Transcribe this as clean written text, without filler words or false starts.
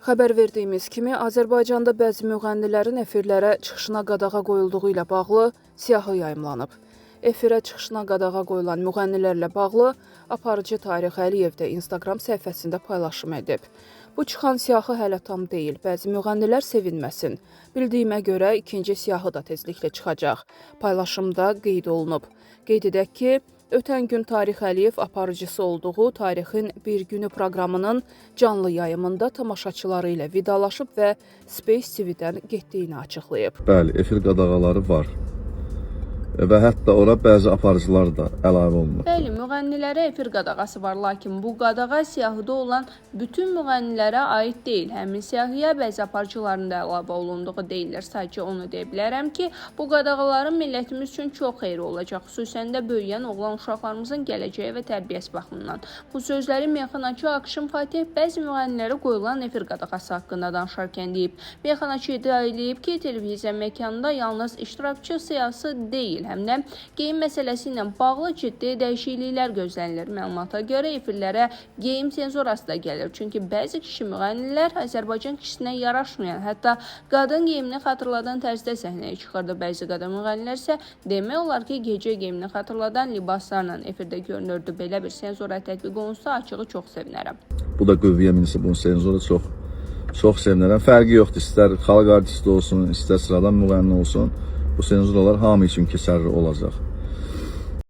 Xəbər verdiyimiz kimi, Azərbaycanda bəzi müğənnilərin efirlərə çıxışına qadağa qoyulduğu ilə bağlı siyahı yayımlanıb. Efirə çıxışına qadağa qoyulan müğənnilərlə bağlı aparıcı Tariq Əliyev də Instagram səhifəsində paylaşım edib. Bu çıxan siyahı hələ tam deyil. Bəzi müğənnilər sevinməsin. Bildiyimə görə ikinci siyahı da tezliklə çıxacaq. Paylaşımda qeyd olunub. Qeyd edək ki, ötən gün Tariq Əliyev aparıcısı olduğu Tarixin bir günü proqramının canlı yayımında tamaşaçıları ilə vidalaşıb və Space TV-dən getdiyini açıqlayıb. Bəli, efir qadağaları var. Və hətta ora bəzi aparıcılar da əlavə olunub. Bəli, müğənnilərə efir qadağası var, lakin bu qadağa siyahıda olan bütün müğənnilərə aid deyil. Həmin siyahıya bəzi aparıcıların da əlavə olunduğu deyilir. Sadəcə onu deyə bilərəm ki, bu qadağaların millətimiz üçün çox xeyri olacaq, xüsusən də böyüyən oğlan uşaqlarımızın gələcəyi və tərbiyəsi baxımından. Bu sözləri meyxanaçı Akşin Fatih bəzi müğənnilərə qoyulan efir qadağası haqqında danışarkən deyib. Meyxanaçı iddia eləyib ki, televiziya məkanında yalnız iştirakçı siyahısı deyil, həm də geyim məsələsi ilə bağlı ciddi dəyişikliklər gözlənilir. Məlumata görə efirlərə geyim senzurası da gəlir. Çünki bəzi kişi müğənnilər Azərbaycan kişisinə yaraşmayan, hətta qadın geyimini xatırladan tərzdə səhnəyə çıxırdı. Bəzi qadın müğənnilər isə demək olar ki, gecə geyimini xatırladan libaslarla efirdə görünürdü. Belə bir senzura tətbiq olunsa açığı çox sevinərəm. Bu da qüvvəyə minsin bunun senzura çox sevinərəm. Fərqi yoxdur, istər xalq artisti olsun, istər sıradan müğənni olsun. Bu senzuralar hamı üçün keçərli olacaq.